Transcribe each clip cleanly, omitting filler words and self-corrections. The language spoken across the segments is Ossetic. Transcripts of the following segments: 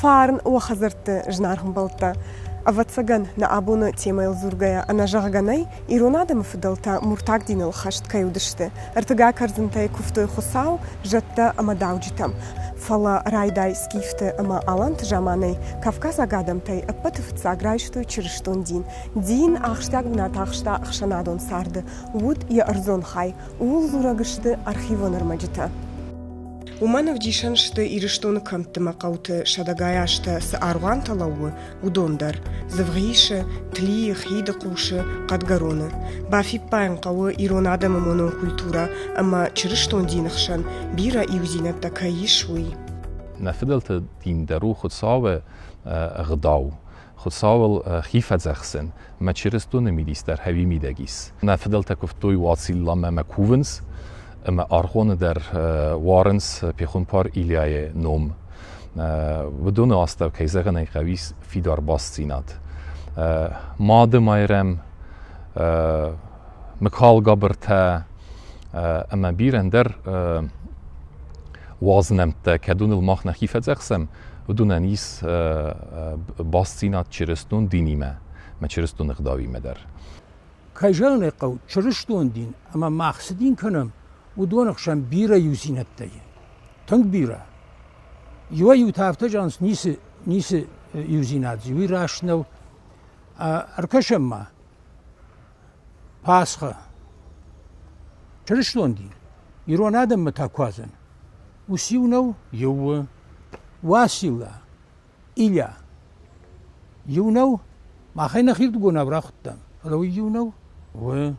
Фарн уӕ хӕдзӕртты, зынаргъ ӕмбӕлттӕ! Ӕвӕццӕгӕн, нӕ абоны темӕйыл дзургӕйӕ, ӕнӕзӕгъгӕ нӕй, ирон адӕмы фыдӕлтӕ муртаг диныл хӕст кӕй уыдысты. Ӕртыгай кӕрдзынтӕй куывтой Хуыцау, зӕдтӕ ӕмӕ дауджытӕм. Фӕлӕ райдай скифты ӕмӕ аланты заманӕй кавказаг адӕмтӕй ӕппӕты фыццаг райстой чырыстон дин. Дин ахсджиаг бынат ахста ӕхсӕнадон царды, уыд йӕ ӕрдзон хай, ууыл дзурӕг сты архивон ӕрмӕджытӕ. Уымӕн ӕвдисӕн сты Ирыстоны кӕмтты мӕ хъӕуты сӕдӕгай азтӕ цы аргъуантӕ лӕууы, уыдон дӕр: Дзывгъисы, Тлийы, Хидыхъусы, Хъӕдгӕроны. Бафиппайын хъӕуы, ирон адӕмы монон культурӕ ӕмӕ чырыстон дины хсӕн бирӕ иудзинӕдтӕ кӕй ис, уый. Нӕ фыдӕлты дин дӕр у Хуыцауы ӕгъдау, Хуыцауыл хи фӕдзӕхсын мӕ чырыстоны мидис дӕр хӕуи мидӕг ис. Нӕ фыдӕлтӕ куывтой Уацилламӕ ӕмӕ кувынц, ӕмӕ аргъоны дӕр уарынц пехуымпар Ильяйы ном. Уыдоны астӕу, кӕй зӕгъын ӕй хъӕуы, ис фидар бастдзинад. Мады Майрӕм, Мыкалгабыртӕ ӕмӕ бирӕ ӕндӕр уазнӕмттӕ, кӕд уыныл мах нӕхи фӕдзӕхсӕм, уыдонӕн ис бастдзинад чырыстон динимӕ ӕмӕ чырыстон ӕгъдауимӕ дӕр. Кӕй зӕгъын ӕй хъӕуы, чырыстон дин ӕмӕ мах цы дин кӕнӕм, уыдоны хсӕн бирӕ иудзинӕдтӕ и. Тынг бирӕ. Иуӕй-иутӕ афтӕ зӕгъынц, ницы, ницы иудзинад дзы, уый раст нӕу. Ӕркӕсӕм-ма, Пасхӕ. Чырыстон дин. Ирон адӕммӕ та куадзӕн. Ус-иу нӕу, иу у. Уацилла, Илья. Иу нӕу, махӕй нӕхирдыгонау рахуыдтам, фӕлӕ уый иу нӕу. У.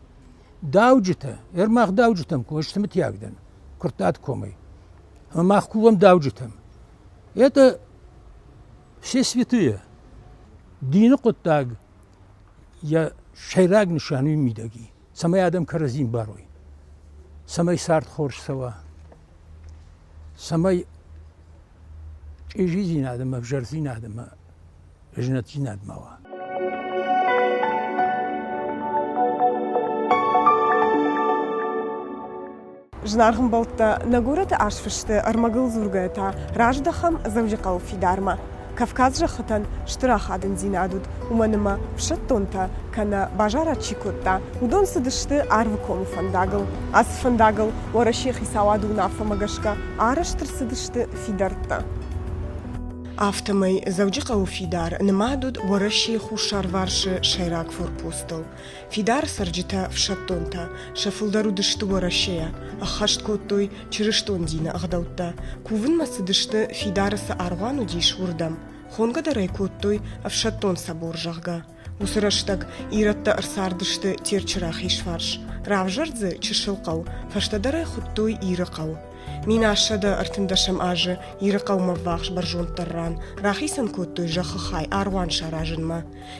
Дауджытӕ, ӕрмах дауджытӕм куы цымытиаг дӕн, Куырттаты комӕй. Ӕмӕ мах кувӕм дауджытӕм. Это все святые. Дины хъуыддаг йӕ сӕйраг нысан уый мидӕг и, цӕмӕй адӕм кӕрӕдзи ӕмбарой, цӕмӕй цард хорз цӕуа, цӕмӕй чъизидзинад ӕмӕ ӕвзӕрдзинад ӕмӕ знӕтдзинад ма уа. Зынаргъ ӕмбӕлттӕ, нӕ горӕты азфысты ӕрмӕгыл дзургӕйӕ та раздӕхӕм Дзӕуджыхъӕуы фидармӕ. Кавказ зӕххытӕн стыр ахадындзинад уыд, уымӕн ӕмӕ ӕфсӕддонтӕ кӕнӕ базарад чи кодта, уыдон цыдысты Арвыкомы фӕндагыл. Ацы фӕндагыл Уӕрӕсейы хицауады уынаффӕмӕ гӕсгӕ арӕзт ӕрцыдысты фидӕрттӕ. Афтӕмӕй Дзӕуджыхъӕуы фидар нымад уыд Уӕрӕсейы хуссарварсы сӕйраг форпостыл. Фидар цӕрджытӕ ӕфсӕддонтӕ, сӕ фылдӕр уыдысты Уӕрӕсейӕ, ӕххӕст кодтой чырыстон дины ӕгъдӕуттӕ. Кувынмӕ цыдысты, фидары цы аргъуан уыдис, уырдӕм. Хонгӕ дӕр ӕй кодтой ӕфсӕддон собор, зӕгъгӕ. Уыцы рӕстӕг ирӕттӕ ӕрцардысты Терчы рахиз фарс. Равзӕрд дзы чысыл хъӕу, фӕстӕдӕр ӕй хуыдтой Ирыхъӕу. 1113 азы Ирыхъӕумӕ ввахс бӕрзонддӕр ран рахицӕн кодтой зӕххы хай аргъуан саразынмӕ.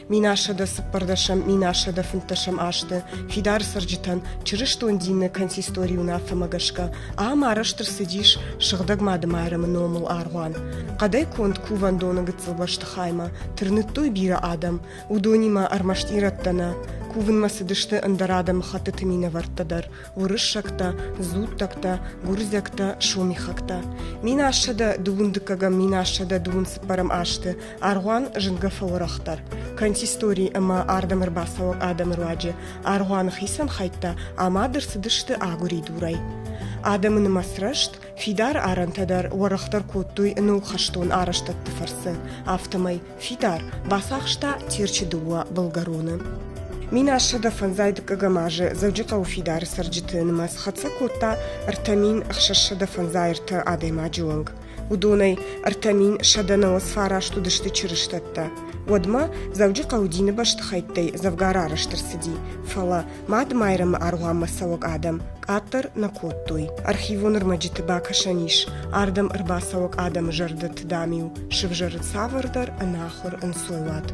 1114-1115 азты фидар цӕрджытӕн чырыстон дины консисторийы уынаффӕмӕ гӕсгӕ ам арӕзт ӕрцыдис Сыгъдӕг Мады Майрӕмы номыл аргъуан. Хъӕдӕй конд кувӕндоны гыццыл бӕстыхаймӕ тырныдтой бирӕ адӕм, уыдонимӕ ӕрмӕст ирӕттӕ нӕ. Кувынмӕ цыдысты ӕндӕр адӕмыхӕттыты минӕвӕрттӕ дӕр уырыссӕгтӕ, дзуттӕгтӕ, гуырдзиӕгтӕ, сомихӕгтӕ. 1112 1124 азты аргъуан зынгӕ фӕуӕрӕхдӕр. Консисторий ӕмӕ ардӕм ӕрбацӕуӕг адӕмы руаджы аргъуаны хицӕн хӕйттӕ амад ӕрцыдысты агуыридурӕй. Адӕмы нымӕц рӕзт, фидар арӕнтӕ дӕр уӕрӕхдӕр кодтой ног хӕстон арӕзтӕдты фӕрцы, афтӕмӕй фидар бацахста Терчы дыууӕ былгӕроны. 1752 азы Дзӕуджыхъӕуы фидары цӕрджыты нымӕц хӕццӕ кодта 3653 адӕймаджы онг. Уыдонӕй 3199 уыдысты чырыстӕттӕ. Уӕдмӕ Дзӕуджыхъӕуы дины бӕстыхӕйттӕй дзӕвгар арӕзт ӕрцыди, фӕлӕ Мад Майрӕмы аргъуанмӕ цӕуӕг адӕм къаддӕр нӕ кодтой. Архивон ӕрмӕджыты бакӕсӕн ис, ардӕм ӕрбацӕуӕг адӕмы зӕрдӕты, дам-иу сывзӕры цавӕрдӕр ӕнахуыр ӕнцойуат.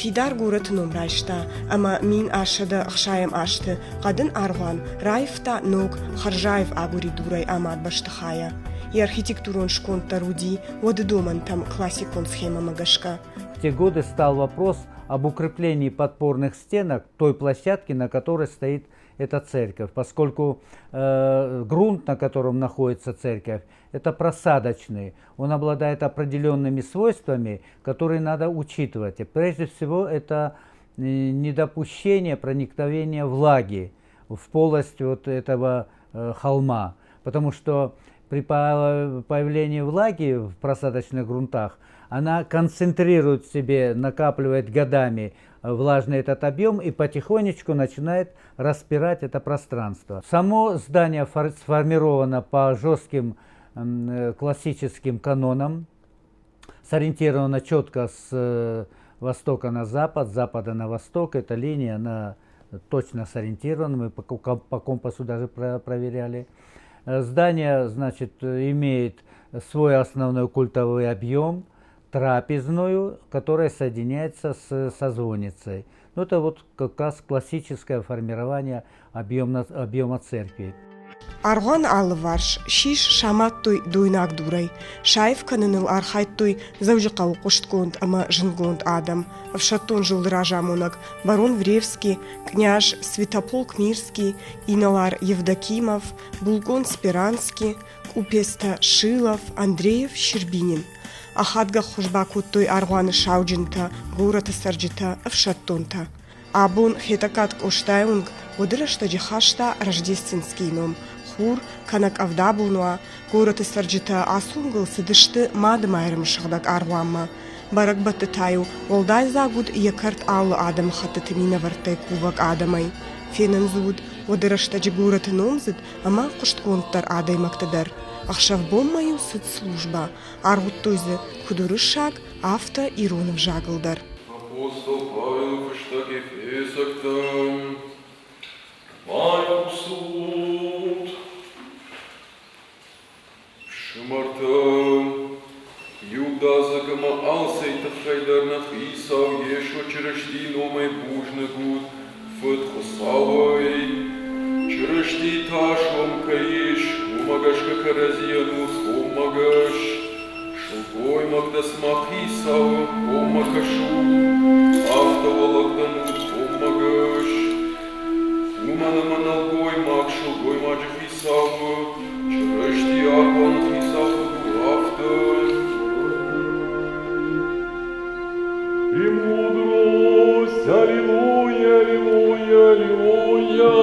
Фидар горӕты ном райста ӕмӕ 1760 азты хъӕдын аргъуан раивта ног, хӕрзаив агуыридурӕй амад бӕстыхайӕ. Йӕ архитектурон сконд дӕр уыди уӕды домӕнтӕм классикон схемӕмӕ гӕсгӕ. В те годы стал вопрос об укреплении подпорных стенок той площадки, на которой стоит эта церковь, поскольку грунт, на котором находится церковь, это просадочный. Он обладает определенными свойствами, которые надо учитывать. И прежде всего, это недопущение проникновения влаги в полость вот этого холма. Потому что при появлении влаги в просадочных грунтах она концентрирует в себе, накапливает годами влажный этот объем и потихонечку начинает распирать это пространство. Само здание сформировано по жестким классическим канонам, сориентировано четко с востока на запад, с запада на восток. Эта линия, она точно сориентирована, мы по компасу даже проверяли. Здание, значит, имеет свой основной культовый объем, трапезную, которая соединяется со звонницей. Ну, это вот как раз классическое формирование объема церкви. Аргъуаны алыварс сис самадтой дойнаг дурӕй. Саив кӕныныл архайдтой Дзӕуджыхъӕуы хъуыстгонд ӕмӕ зындгонд адӕм, ӕфсӕддон зылды разамонӕг барон Вревский, къняз Святополк Мирский, инӕлар Евдокимов, булкъон Сперанский, къупецтӕ Шилов, Андреев, Щербинин. Ахадгӕ хуыз бакодтой аргъуаны сауджынтӕ, горӕты цӕрджытӕ, ӕфсӕддонтӕ. Абон Хетӕгкаты Къостайы уынг уӕды рӕстӕджы хаста Рождественскийы ном. Хур кӕнӕ къӕвда бон уа, горӕты цӕрджытӕ ацы уынгыл цыдысты Мады Майрӕмы сыгъдӕг аргъуанмӕ. Бӕрӕгбӕтты та-иу уӕлдай дзаг уыд йӕ кӕрт алы адӕмыхӕттыты минӕвӕрттӕй кувӕг адӕмӕй. Фенӕн дзы уыд уӕды рӕстӕджы горӕты номдзыд ӕмӕ хъуыстгонддӕр адӕймӕгты дӕр. Ӕхсӕв-бонмӕ-иу цыд службӕ, аргъуыдтой дзы куыд уырыссаг, афтӕ ирон ӕвзагыл дӕр. Апостол Павелы фыстӕг Ефесӕгтӕм Байхъусут, фсымӕртӕ, иудадзыг ӕмӕ алцӕй тыххӕй дӕр нӕ Хицау Йесо Чырыстийы номӕй бузныг ут Фыд Хуыцауӕй. Чырысти тас уӕм кӕй ис, уымӕ гӕсгӕ кӕрӕдзийӕн у коммӕгӕс. Сылгоймӕгтӕ цыма Хицауы коммӕ кӕсут, афтӕ уӕ лӕгтӕн ут коммӕгӕс. Уымӕн ӕмӕ нӕлгоймаг сылгоймаджы хицау у, Чырысти аргъуаны хицау куыд у, афтӕ. Премудрость, аллилуйя, аллилуйя, аллилуйя.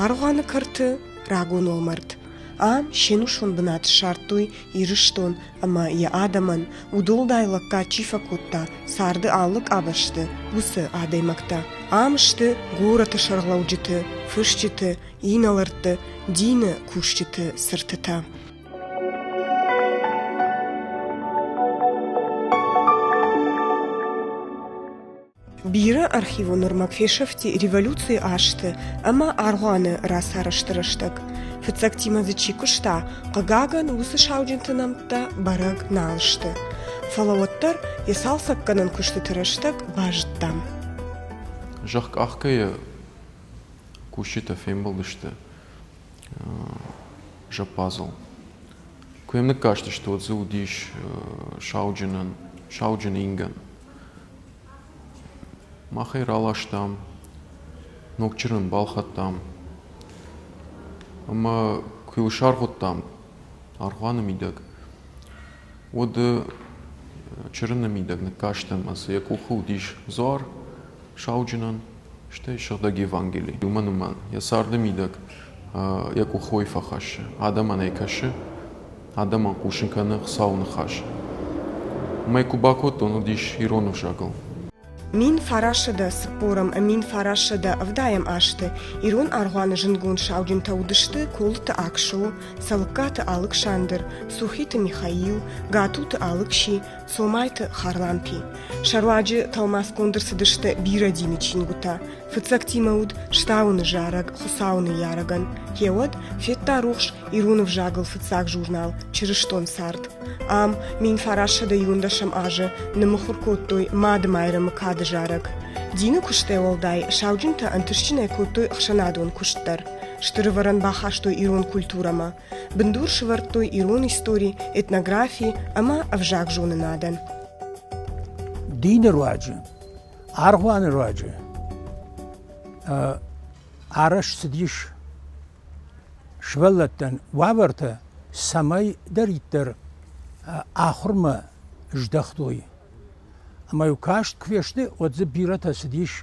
Аргъуаны кӕрты рагон уӕлмӕрд. Ам се нусон бынат ссардтой Ирыстон ӕмӕ йӕ адӕмӕн, удуӕлдай лӕггад чи фӕкодта царды алы къабӕзты, уыцы адӕймӕгтӕ. Ам сты горӕты сӕргълӕуджыты, фысджыты, инӕлӕртты, дины кусджыты цыртытӕ. Бирӕ архивон ӕрмӕг фесӕфти революцийы азты ӕмӕ аргъуаны рацарӕзты рӕстӕг. Фыццӕгтимӕ дзы чи куыста, хъыгагӕн, уыцы сауджынты нӕмттӕ бӕрӕг нал сты. Фӕлӕ уӕддӕр йӕ цалцӕггӕнӕн куыстыты рӕстӕг базыдтам. Зӕхх къахгӕйӕ кусджытӕ фембӕлдысты зӕппадзыл. Куы йӕм ныккастысты, уӕд дзы уыдис сауджынӕн, сауджыны ингӕн. Мах ӕй раластам, ног чырын балхӕдтам ӕмӕ куы йыл саргъуыдтам аргъуаны мидӕг, уӕд чырыны мидӕг ныккастӕн ӕмӕ дзы йӕ къухы уыдис дзуар сауджынӕн, стӕй сыгъдӕг Евангели. Уымӕн ӕмӕ йӕ царды мидӕг йӕ къухы уый фӕхӕссы, адӕмӕн ӕй кӕсы, адӕмӕн хъусын кӕны Хуыцауы ныхас. Мӕ куы бакодтон, уыдис ирон ӕвзагыл. 1940 ӕмӕ 1970 азты ирон аргъуаны зындгонд сауджынтӕ уыдысты Колыты Аксо, Цӕлыккаты Алыксандр, Сухиты Михаил, Гатуты Алыкси, Цомайты Харлампи. Сӕ руаджы тӕлмацгонд ӕрцыдысты бирӕ дины чингуытӕ. Фыццӕгтимӕ уыд Стауыны зарӕг Хуыцауы ныййарӕгӕн. Гъеуӕд федта рухс ирон ӕвзагыл фыццаг журнал «Чырыстон цард». Ам 1911 азы ныммыхуыр кодтой Мады Майрӕмы кады зарӕг. Дины куыстӕй уӕлдай сауджынтӕ ӕнтыстджынӕй кодтой ӕхсӕнадон куыст дӕр. Стыр ӕвӕрӕн бахастой ирон культурӕмӕ, бындур сӕвӕрдтой ирон истори, этнографи ӕмӕ ӕвзагзонынадӕн. Дины руаджы, аргъуаны руаджы арӕзт цыдис сывӕллӕттӕн уавӕртӕ, цӕмӕйдӕриддӕр ахуырмӕ здӕхтой. Ӕмӕ-иу каст куы фесты, уӕд дзы бирӕтӕ цыдис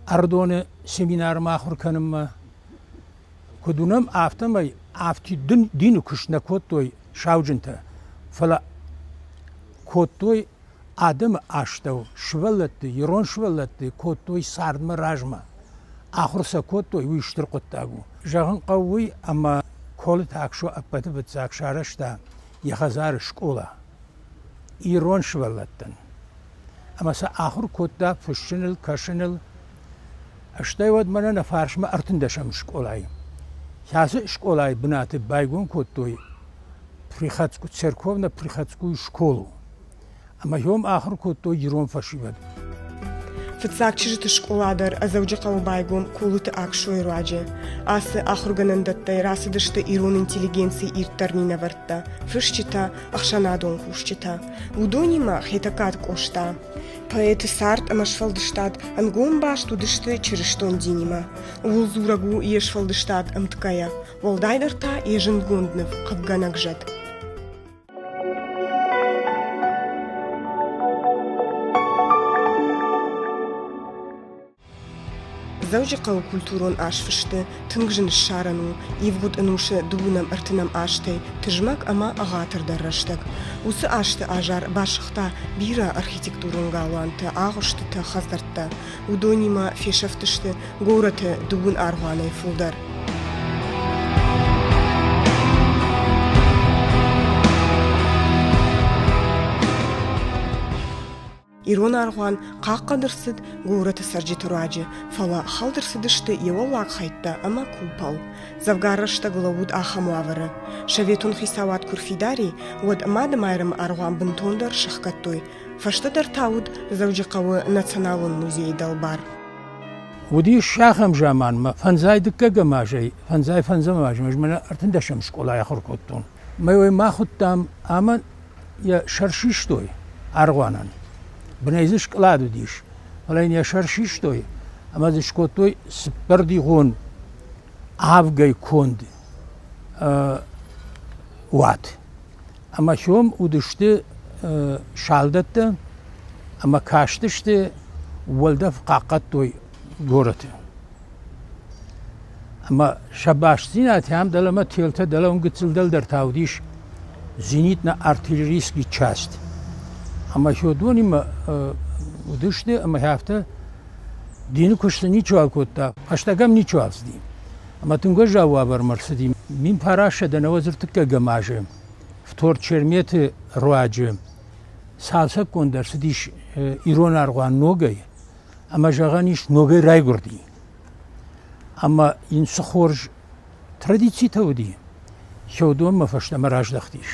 Ӕрыдоны семинармӕ ахуыр кӕнынмӕ. Куыд уынӕм, афтӕмӕй афтид дины куыст нӕ кодтой сауджынтӕ, фӕлӕ кодтой адӕмы астӕу сывӕллӕтты, ирон сывӕллӕтты кодтой цардмӕ размӕ. Ахуыр сӕ кодтой, уый стыр хъуыддаг у. Зӕгъын хъӕуы уый, ӕмӕ Колыты Аксо ӕппӕты фыццаг сарӕзта йӕ хӕдзары скъола ирон сывӕллӕттӕн. Ӕмӕ сӕ ахуыр кодта фыссыныл, кӕсыныл. Стӕй уӕд мӕнӕ нӕ фарсмӕ ӕртындӕсӕм скъолайы. Кӕцы скъолайы бынаты байгом кодтой церковно-приходскую школу. Ӕмӕ йом ахуыр кодтой ирон фӕсивӕд. Фыццаг чызджыты скъола дӕр Дзӕуджыхъӕуы байгом Колыты Аксойы руаджы. Ацы ахуыргӕнӕндӕттӕй рацыдысты ирон интеллигенцийы ирддӕр минӕвӕрттӕ, фысджытӕ, ӕхсӕнадон кусджытӕ. Уыдонимӕ Хетӕгкаты Къоста. Поэты цард ӕмӕ сфӕлдыстад ӕнгом баст уыдысты чырыстон динимӕ. Ууыл дзурӕг у йе сфӕлдыстад ӕмткӕйӕ, уӕлдайдӕр та йӕ зындгонд ныв «Хъыггӕнӕг зӕд». Дзӕуджыхъӕуы культурон азфысты тынг зын ссарӕн у ивгъуыд ӕнусы дыууынӕм ӕртынӕм азтӕй тызмӕг ӕмӕ ӕгъатырдӕр рӕстӕг. Уыцы азты азар басыгъта бирӕ архитектурон галуантӕ, агъуыстытӕ, хӕдзӕрттӕ. Уыдонимӕ фесӕфтысты горӕты дыууын аргъуанӕй фылдӕр. Ирон аргъуан хъахъхъӕд ӕрцыд горӕты цӕрджыты руаджы, фӕлӕ хӕлд ӕрцыдысты йӕ уӕллаг хӕйттӕ ӕмӕ купол. Дзӕвгар рӕстӕг лӕууыд ахӕм уавӕры. Советон хицауад куы рфидар и, уӕд Мады-Майрӕмы аргъуан бынтондӕр сӕхгӕдтой. Фӕстӕдӕр та уыд Дзӕуджыхъӕуы Националон музейы дӕлбар. Уыдис ахӕм заманмӕ, фӕндзай дыккӕгӕм азӕй, фӕндзай фӕндзӕм азмӕ ӕз мӕнӕ ӕртындӕсӕм скъолайы ахуыр кодтон. Мӕ уый ма хуыдтам ӕмӕ йӕ сӕр систой аргъуанӕн. Бынӕй дзы скълад уыдис, фӕлӕ йын йӕ сӕр систой ӕмӕ дзы скодтой цыппӕрдигъон авгӕй конд уат. Ӕмӕ сом уыдысты салдӕттӕ ӕмӕ кастысты, уӕлдӕф хъахъхъӕдтой горӕты. Ӕмӕ сӕ бастдзинад ам дӕлӕмӕ телтӕ дӕлӕ уым гыццыл дӕлдӕр та уыдис зенитно-артиллерийский часть. Ӕмӕ уыдонимӕ уыдысты ӕмӕ афтӕ дины куысты ничиуал кодта, фӕстагӕм ничиуал цыди. Ӕмӕ тынг уӕззау уавӕрмӕ ӕрцыди. 1900 ӕнӕуӕдз ӕртыккӕгӕм азы Вторчерметы руаджы цалцӕггонд ӕрцыдис ирон аргъуан ногӕй, ӕмӕ зӕгъӕн ис, ногӕй райгуырди. Ӕмӕ йын цы хорз традицитӕ уыди, уыдонмӕ фӕстӕмӕ раздӕхтис.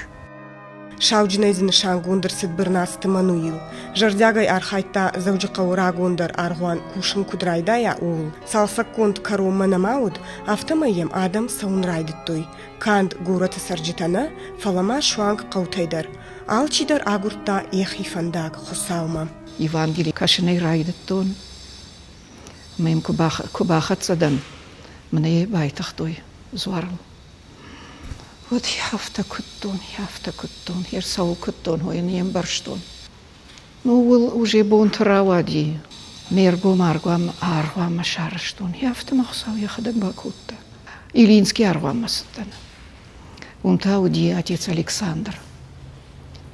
Сауджынӕй дзы нысангонд ӕрцыд Бырнацты Мануил. Зӕрдиагӕй архайдта Дзӕуджыхъӕуы рагондӕр аргъуан кусын куыд райдайа, ууыл. Цалцӕггонд кӕронмӕ нӕма уыд, афтӕмӕй йӕм адӕм цӕуын райдыдтой. Канд горӕты цӕрджытӕ нӕ, фӕлӕ ма суанг хъӕутӕй дӕр. Алчидӕр агуырдта йӕхи фӕндаг Хуыцаумӕ. Евангели кӕсынӕй райдыдтон. Ӕмӕ йӕм куы бахӕццӕ дӕн, мӕнӕ йӕ байтыгътой дзуарыл. Уӕд афтӕ куыдтон, афтӕ куыдтон, ӕрцӕуыл куыдтон, уый не мбӕрстон. Ну, ууыл уже бонты рауади. Ме ргом аргъуанмӕ сарӕзтон. Афтӕ мӕ Хуыцау йӕхӕдӕг бакодта. Ильинский аргъуанмӕ цыдтӕн. Уым та уыди отец Александр.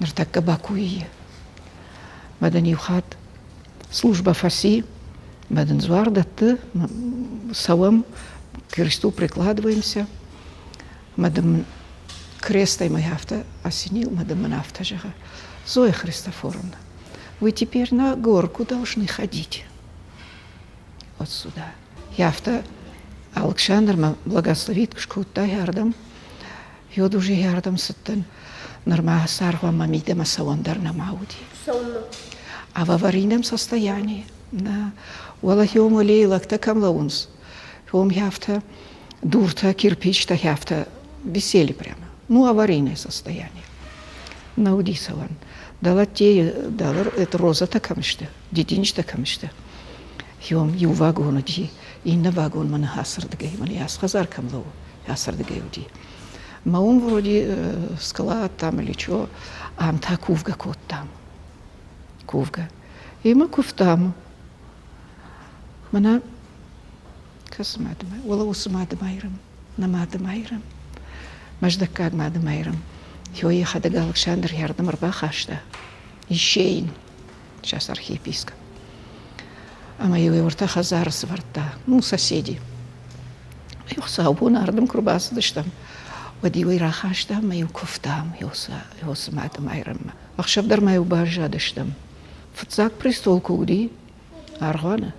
Ныртӕккӕ Бакуйы. Мӕ дын иу хатт службӕ фӕци, мӕ дын дзуар дӕтты, цӕуӕм, к кресту прикладываемся. Мӕ дын крестӕй мӕ афтӕ осенил, мӕ дын мын афтӕ зӕгъы, Зоя Христофоровна, вы теперь на горку должны ходить. Вот сюда. Афтӕ Алыксандр мӕ благословит скодта ардӕм. Йод уже ардӕм цыдтӕн. Нырма саргъуамӕ мидӕмӕ цӕуӕн дӕр нӕма уыди. А в аварийном состоянии. Да. Уӕлӕ уым уӕлейы лӕгтӕ кӕм лӕууынц, уым афтӕ. Дуртӕ, кирпичтӕ афтӕ висели прямо. Ну, аварийное состояние. Нӕ уыди цӕуӕн. Дӕлӕ дӕлӕ это розӕтӕ кӕм сты, дидинджытӕ кӕм сты. Иом иу вагон уыди, иннӕ вагон мӕнӕ ацырдыгӕй, мӕнӕ ацы хӕдзар кӕм лӕууы, ацырдыгӕй уыди. Мӕ уым вроде склад там или чё, ам та кувгӕ кодтам. Кувгӕ. Ӕмӕ куывтам. Мӕнӕ кӕцы мады уӕлӕ уыцы мады Майрӕм, нӕ мады Майрӕм, мӕздӕггаг мады Майрӕм. Йо йӕхӕдӕг Алыксандр йӕ ӕрбахаста. Исейн, сейчас архиепископ. Ӕмӕ иу ӕртӕ хӕдзары сӕвӕрдта, ну, соседи. Хуыцаубон ардӕм куы рбацыдыстӕм, уӕд-иу ӕй рахаста ӕмӕ-иу куывтам Иосы мады Майрӕммӕ. Ӕхсӕв дӕр ма-иу баззадыстӕм. Фыццаг престол куы уыди аргъуаны,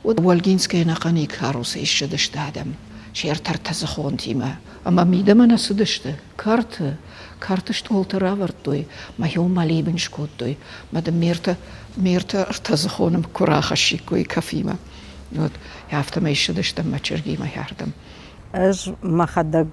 уӕд Уӕлгинскӕйы ӕнӕхъӕн Икарусӕй ссыдысты адӕм се ртӕртӕдзыхонтимӕ. Ӕмӕ мидӕмӕ нӕ цыдысты. Кӕрты, кӕрты стъолтӕ равӕрдтой, мӕ иу молебен скодтой, мӕ дын ме ртӕ, ме ртӕ ӕртӕдзыхоны куы рахӕссиккой кафимӕ. Вот, афтӕмӕй ссыдыстӕм мӕ чызгимӕ ардӕм. Ӕз мӕхӕдӕг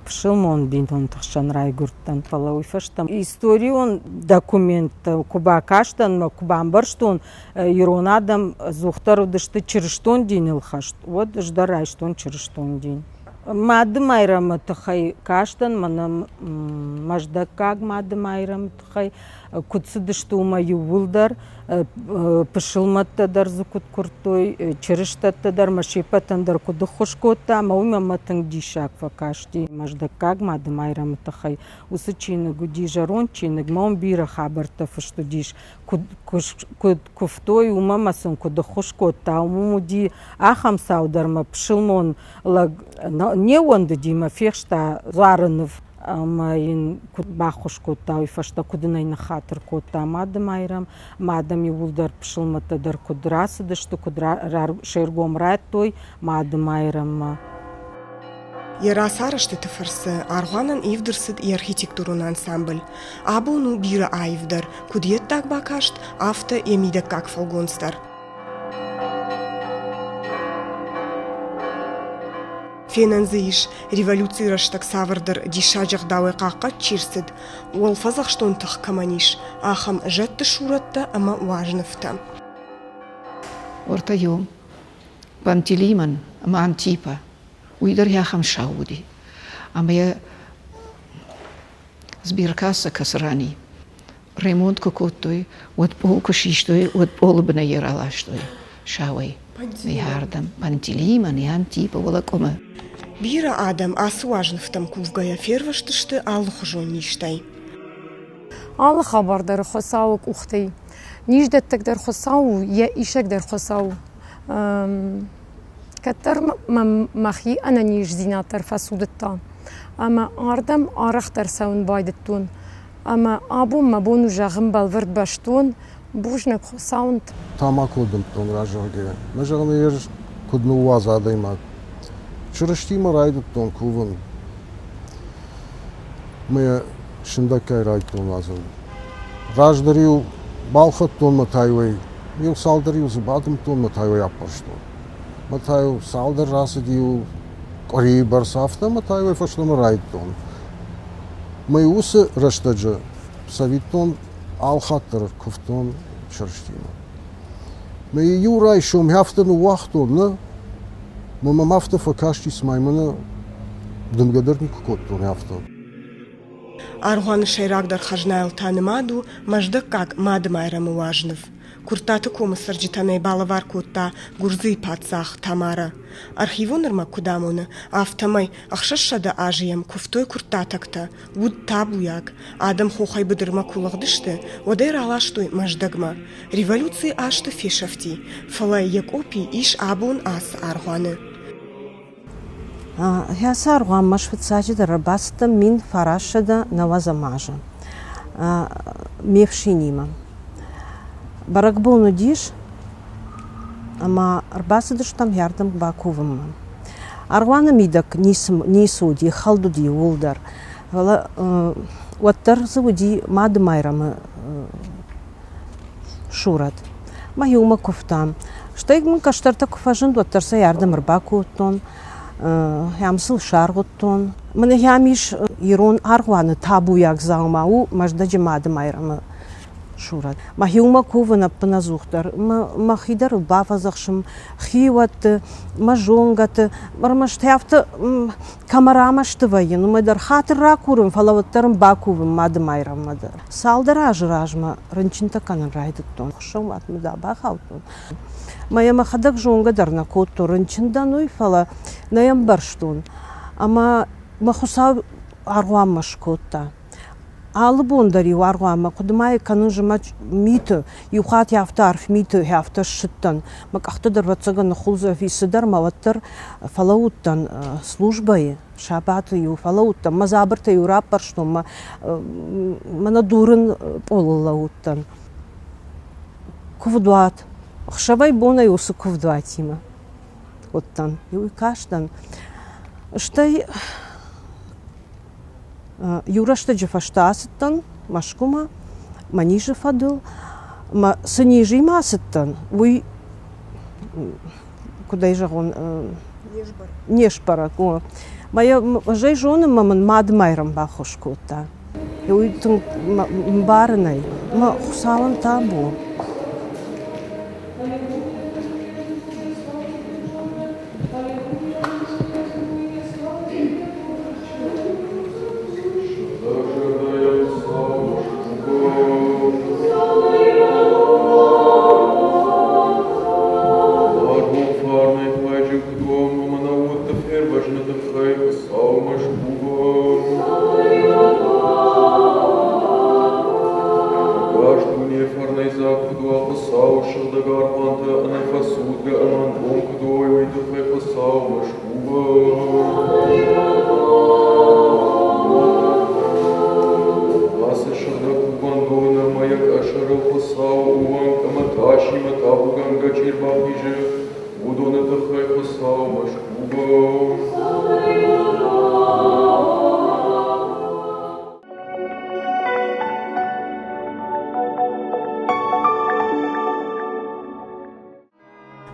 пысылмон бинонты хсӕн райгуырдтӕн, фӕлӕ уый фӕстӕ историон документтӕ куы бакастӕн ӕмӕ куы бамбӕрстон, ирон адӕм ӕдзухдӕр уыдысты чырыстон диныл хӕст, уӕд ӕз дӕр райстон чырыстон дин. Мады Майрӕмы тыххӕй кастӕн, мӕнӕ Мӕздӕггаг Мады Майрӕмы тыххӕй, куыд цыдысты, уымӕ иууылдӕр, пысылмӕттӕ дӕр дзы куыд куырдтой, чырыстӕттӕ дӕр мӕ се ппӕтӕн дӕр куыд ӕххуыс кодта, ӕмӕ уый мӕнмӕ тынг диссаг фӕкасти. Мӕздӕггаг Мады Майрӕмы тыххӕй уыцы чиныг уыди зӕронд чиныг, мӕ уым бирӕ хабӕрттӕ фыст уыдис, куыд куывтой, уымӕ ӕмӕ сын куыд ӕххуыс кодта, уым уыди ахӕм цау дӕр мӕ пысылмон лӕг не ууӕндыди мӕ фехста дзуары ныв ӕмӕ йын куыд баххуыс кодта, уый фӕстӕ куыд ын ӕй ныххатыр кодта Мады Майрӕм, ӕмӕ адӕм иууылдӕр пысылмӕттӕ дӕр куыд рацыдысты, куыд се ргом радтой Мады Майрӕммӕ. Йӕ рацарӕзтыты фӕрцы аргъуанӕн ивд ӕрцыд йӕ архитектурон ансамбль. Абон у бирӕ аивдӕр, куыд йе ддаг бакаст, афтӕ йӕ мидӕггаг фӕлгонц дӕр. Фенӕн дзы ис, революцийы рӕстӕг цавӕрдӕр диссаджы ӕгъдауӕй хъахъхъӕд чи рцыд, уӕлфӕдзӕхстон тых кӕмӕн ис, ахӕм зӕдты сурӕттӕ ӕмӕ уазнывтӕ. Уӕртӕ иу Пантелеймон ӕмӕ Антипа, уый дӕр ахӕм сау уыди. Ӕмӕ йӕ сберкасса кӕцы ран и, ремонт куы кодтой, уӕд пъол куы систой, уӕд пъолы бынӕй йӕ раластой сауӕй. Ардӕм Пантелеймон, Антипа, уӕлӕ къуымы. Бирӕ адӕм ацы уазнывтӕм кувгӕйӕ фервӕзтысты алыхуызон низтӕй. Алы хабар дӕр Хуыцауы къухтӕй. Низдӕттӕг дӕр Хуыцау у, йӕ исӕг дӕр Хуыцау у. Кӕддӕр мӕм мӕхи ӕнӕниздзинад дӕр фӕцудыдта ӕмӕ ардӕм арӕхдӕр цӕуын байдыдтон. Ӕмӕ абон мӕ бон у зӕгъын бӕлвырд бӕстон, бузныг Хуыцауӕн. Тамако дымдтон разӕгъгӕ. Мӕ зӕгъын ӕз куыд ныууадза адӕймаг. Чырыстимӕ райдыдтон кувын. Мӕ сындӕггай райдыдтон уадзын. Раздӕр-иу балхӕдтон мӕ тайуӕй, иу цалдӕр-иу дзы бадымдтон, мӕ тайуӕй аппӕрстон. Мӕ та-иу цалдӕр рацыд-иу къуырийы бӕрц афтӕ, мӕ та-иу фӕстӕмӕ райдыдтон. Мӕ уыцы рӕстӕджы, цӕвиттон, алхатт дӕр куывтон Чырыстимӕ. Мӕ иу райсом афтӕ ныууагътон, нӕ, мӕ мӕм афтӕ фӕкасти, цыма мӕнӕ дымгӕ дӕр никуы кодтон афтӕ. Аргъуаны сӕйрагдӕр хӕзнайыл та нымад у Мӕздӕггаг Мады Майрӕмы уазныв. Куырттаты комы цӕрджытӕн ӕй балӕвар кодта Гуырдзыйы паддзах Тамара. Архивон ӕрмӕг куыд амоны, афтӕмӕй 600 азы йӕм куывтой куырттатӕгтӕ, уыд табуйаг. Адӕм хохӕй быдырмӕ куы лыгъдысты, уӕд ӕй раластой Мӕздӕгмӕ. Революцийы азты фесӕфти, фӕлӕ йӕ къопи ис абон ацы аргъуаны. Ацы аргъуанмӕ фыццаджыдӕр ӕрбацыдтӕн 1990 азы ме фсинимӕ. Бӕрӕгбон уыдис ӕмӕ ӕрбацыдыстӕм ардӕм бакувынмӕ. Аргъуаны мидӕг ницы уыди, хӕлд уыди иууылдӕр. Фӕлӕ уӕддӕр дзы уыди Мады Майрӕмы сурӕт. Мӕ иумӕ куывтам. Стӕй мын кӕстӕртӕ куы фӕзынд, уӕддӕр сӕ ардӕм ӕрбакодтон. Ӕм сыл саргъуыдтон. Мӕнӕ ам ис ирон аргъуаны табуйаг дзаума у Мӕздӕджы Мады Майрӕмы сурӕт. Мӕхиуымӕ кувын ӕппынӕдзухдӕр. Мӕхи дӕр бафӕдзӕхсын хиуӕтты, мӕ зонгӕты. Ӕрмӕст афтӕ кӕмӕ рамӕсты вӕййын, уымӕй дӕр хатыр ракурын, фӕлӕ уӕддӕр ын бакувын Мады Майрӕммӕ дӕр. Цалдӕр азы размӕ рынчынтӕ кӕнын райдыдтон. Хуыссӕнуатмӕ дӕр бахаудтон. Мӕ йӕ мӕхӕдӕг зонгӕ дӕр нӕ кодтон, рынчын дӕн уый, фӕлӕ нӕ йӕ ӕмбӕрстон. Ӕмӕ мӕ Хуыцау аргъуанмӕ скодта. Алы бон дӕр-иу аргъуанмӕ хъуыды ма йӕ кӕнын зымӕг миты, иу хатт афтӕ арф миты афтӕ ссыдтӕн. Мӕ къӕхтӕ дӕр ӕвӕццӕгӕн ныххуылдзӕф и цыдӕр, мӕ уӕддӕр фӕлӕууыдтӕн службӕйы, сабаты-иу фӕлӕууыдтӕн, мӕ дзабыртӕ-иу раппӕрстон, мӕ мӕнӕ дурын пъолыл лӕууыдтӕн. Куывдуат. Ӕхсӕвӕй-бонӕй уыцы куывдуатимӕ уыдтӕн, иу кастӕн. Стӕй иу рӕстӕджы фӕстӕ ацыдтӕн Мӕскуымӕ мӕ низы фӕдыл. Мӕ цы низимӕ ацыдтӕн, уый, куыд ӕй зӕгъон, не сбӕрӕг. Мӕ йӕ ӕз ӕй зонын, мӕ мын Мад Майрӕм баххуыс кодта. Уый тынг мбарын ӕй. Мӕ Хуыцауӕн табу.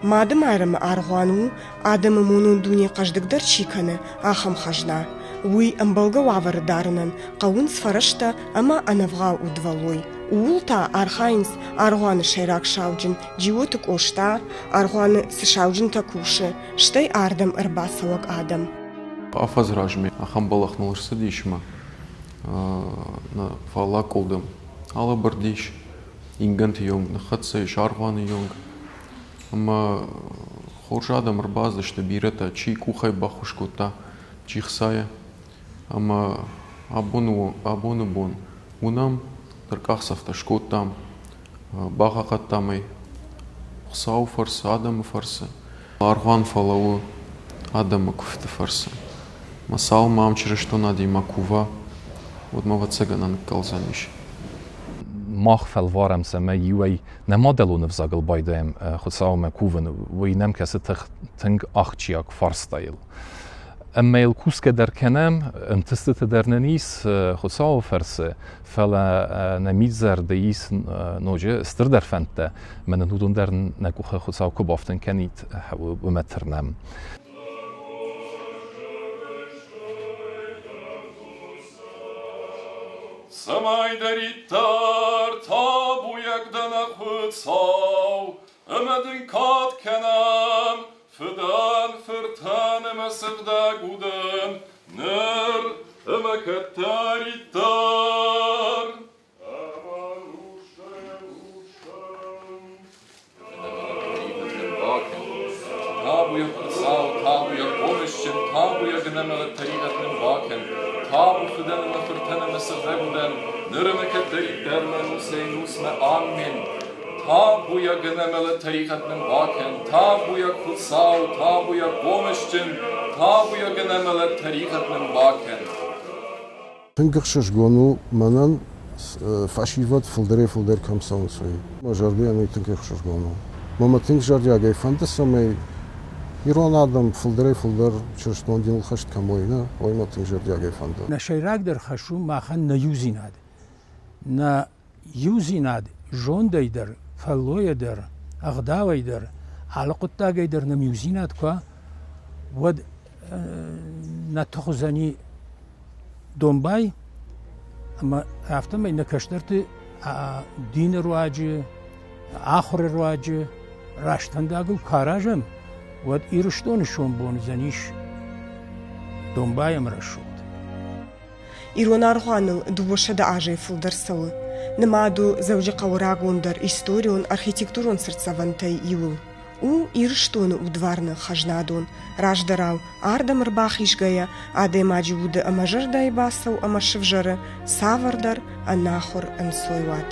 Мады Майрӕмы аргъуан у, адӕмы монон дуне хъӕздыгдӕр чи кӕны, ахӕм хӕзна. Уый ӕмбӕлгӕ уавӕры дарынӕн хъӕуынц фӕрӕзтӕ ӕмӕ ӕнӕвгъау удвӕллой. Ууыл та архайынц аргъуаны сӕйраг сауджын Джиоты Къоста, аргъуаны цы сауджынтӕ кусы, стӕй ардӕм ӕрбацӕуӕг адӕм. Афӕдзы размӕ ахӕм бӕллӕх ныл ӕрцыдис ӕмӕ нӕ фаллаг къуылдым алӕбырдис, ингӕнты онг ныххӕццӕ ис, аргъуаны онг. Ӕмӕ хорз адӕм ӕрбацыдысты бирӕтӕ, чи къухӕй баххуыс кодта, чи хцайӕ. Ӕмӕ абоны бон уынӕм, ныр къахдзӕфтӕ скодтам, бахъахъхъӕдтам ӕй Хуыцауы фӕрцы, адӕмы фӕрцы. Аргъуан фӕлӕууы адӕмы куывты фӕрцы. Мӕ цалынмӕ ам чырыстон адӕймаг кува, уӕдмӕ ӕвӕццӕгӕн ӕнкъӕлдзӕнис. Мах фӕлварӕм, цӕмӕй иуӕй нӕ мадӕлон ӕвзагыл байдайӕм Хуыцаумӕ кувын, уый нӕм кӕсы тынг ахсджиаг фарстайыл. Ӕмӕ йыл кусгӕ дӕр кӕнӕм, ӕнтыстытӕ дӕр нын ис Хуыцауы фӕрцы, фӕлӕ нӕ мидзӕрды ис ноджы стырдӕр фӕндтӕ, мӕ нын уыдон дӕр нӕ къухы Хуыцау куы бафтын кӕнид, уымӕ тырнӕм. Цӕмӕйдӕриддӕр табуйаг дӕ нӕ Хуыцау, ӕмӕ дын кад кӕнӕм Фыдӕн, Фыртӕн ӕмӕ Сыгъдӕг Удӕн, ныр ӕмӕ кӕддӕриддӕр. Табуйаг Хуыцау, табуйаг хъомысджын, табуйаг ӕнӕмӕлӕт тӕригъӕд нын бакӕн, табу Фыдӕн ӕмӕ Фыртӕн ӕмӕ Сыгъдӕг Удӕн, ныр ӕмӕ кӕддӕриддӕр мӕ ӕнусӕй-ӕнусмӕ. Аммен. Табуйаг ӕнӕмӕлӕт тӕригъӕд нын бакӕн, табуйаг Хуыцау, табуйаг хъомысджын, табуйаг ӕнӕмӕлӕт тӕригъӕд нын бакӕн. Тынг ӕхсызгон у мӕнӕн фӕсивӕд фылдӕрӕй-фылдӕр кӕм цӕуынц, уый. Мӕ зӕрдӕйӕн уый тынг ӕхсызгон у. Мӕ мӕ тынг зӕрдиагӕй фӕнды, цӕмӕй ирон адӕм фылдӕрӕй-фылдӕр чырыстон диныл хӕст кӕм уой, нӕ, уый мӕ тынг зӕрдиагӕй фӕнды. Нӕ сӕйрагдӕр хӕс у махӕн нӕ иудзинад. Нӕ иудзинад зондӕй дӕр, фӕллойӕ дӕр, ӕгъдауӕй дӕр, алы хъуыддагӕй дӕр нӕм иудзинад куы уа, уӕд нӕ тых уыдзӕни домбай, ӕмӕ афтӕмӕй нӕ кӕстӕрты дины руаджы, ахуыры руаджы раст фӕндагыл куы аразӕм, уӕд Ирыстоны сомбон уыдзӕнис домбай ӕмӕ рӕсугъд. Ирон аргъуаныл 200 азӕй фылдӕр цӕуы. Нымад у Дзӕуджыхъӕуы рагондӕр историон архитектурон цыртдзӕвӕнтӕй иуыл. У Ирыстоны удварны хӕзнадон. Раздӕрау, ардӕм ӕрбахизгӕйӕ, адӕймаджы уды ӕмӕ зӕрдӕйы бацӕуы ӕмӕ сывзӕры цавӕрдӕр ӕнахуыр ӕнцойуат.